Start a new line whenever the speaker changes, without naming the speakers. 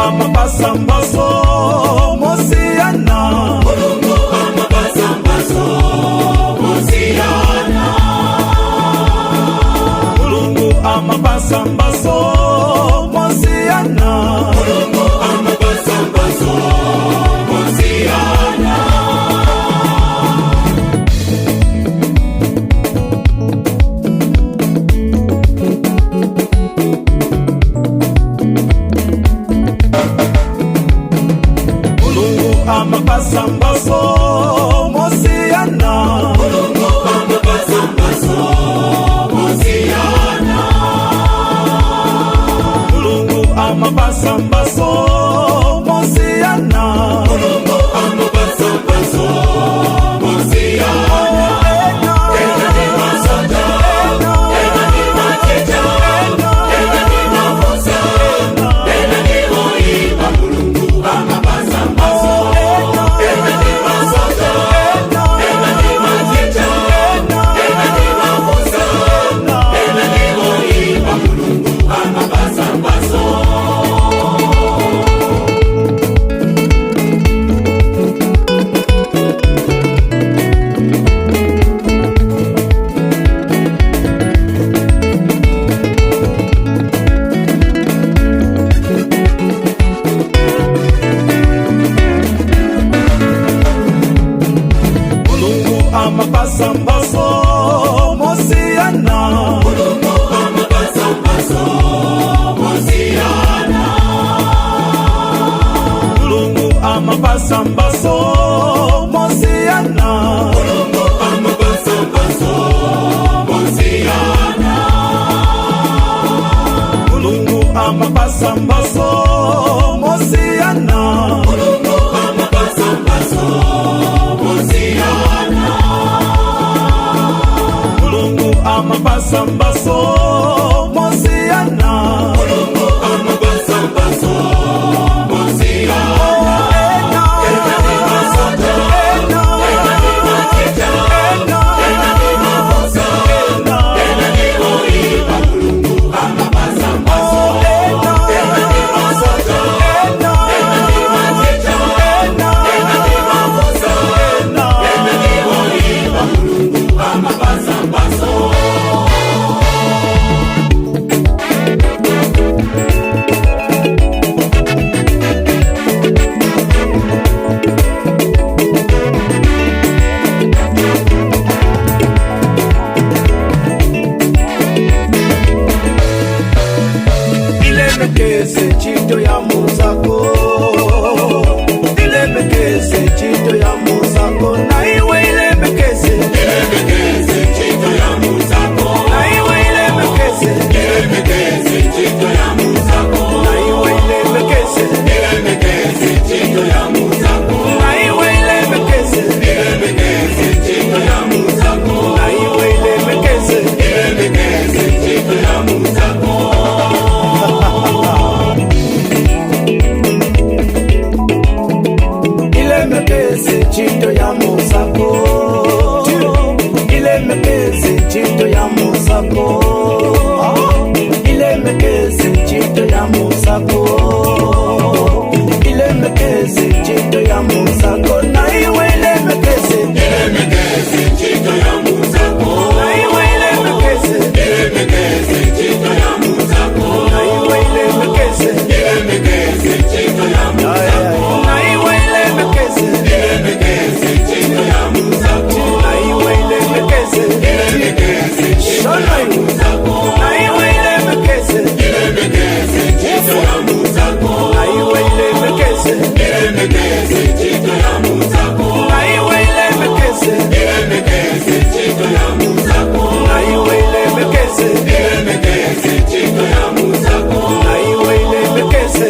Amapasa mphatso mosiyana.
Mulungu amapasa mphatso mosiyana.
Mulungu amapasa mphatso mosiyana.
Mulungu amapasa mphatso mosiyana.
Mulungu amapasa mphatso mosiyana.
Mulungu amapasa mphatso mosiyana.
Mulungu amapasa mphatso mosiyana.
Mulungu amapasa mphatso mosiyana. Ena ni masoja, ena ni mateja, ena ni mabusa, ena ni oimba. Mulungu amapasa mphatso. Ena ni masoja, ena ni mateja, ena ni mabusa, ena ni oimba. Mulungu amapasa mphatso.
Mulungu amapasa mphatso mosiyana.
Mulungu amapasa mphatso mosiyana.
Mulungu amapasa mphatso mosiyana.
Mulungu amapasa mphatso mosiyana.
Mulungu amapasa mphatso mosiyana.
Mulungu amapasa mphatso mosiyana.
Mulungu amapasa mphatso mosiyana.
Mulungu amapasa mphatso mosiyana. Ena ni masoja, ena ni mateja, ena ni mabusa, ena ni oimba. Mulungu amapasa mphatso. Ena ni masoja, ena ni mateja, ena ni mabusa, ena ni oimba. Mulungu amapasa mphatso.
Ilemekeze ntchito ya mnzako, ilemekeze ntchito ya mnzako, na iwe ilemekeze.
Ilemekeze ntchito ya mnzako.
Na iwe ilemekeze.
Ilemekeze ntchito ya mnzako.
Na iwe ilemekeze.
Ilemekeze ntchito ya mnzako.
Na iwe ilemekeze.
Ilemekeze ntchito ya mnzako.
Na iwe ilemekeze.
Ilemekeze ntchito ya mnzako.
Ilemekeze ntchito ya mnzako, ilemekeze ntchito ya mnzako, ilemekeze ntchito ya mnzako, ilemekeze ntchito ya mnzako, na iwe ilemekeze.
Ilemekeze ntchito ya mnzako.
Na iwe ilemekeze.
Ilemekeze ntchito ya mnzako.
Na iwe ilemekeze.
Ilemekeze ntchito ya mnzako.
Na iwe ilemekeze.
Ilemekeze ntchito ya mnzako.
Na iwe ilemekeze.
Ilemekeze ntchito ya mnzako.
Na iwe ilemekeze.
Ilemekeze ntchito ya mnzako.
Na iwe ilemekeze.
Ilemekeze ntchito ya mnzako.
Na iwe ilemekeze.
Ilemekeze ntchito ya mnzako.
Na iwe ilemekeze.
Ilemekeze ntchito ya mnzako.
Na iwe ilemekeze.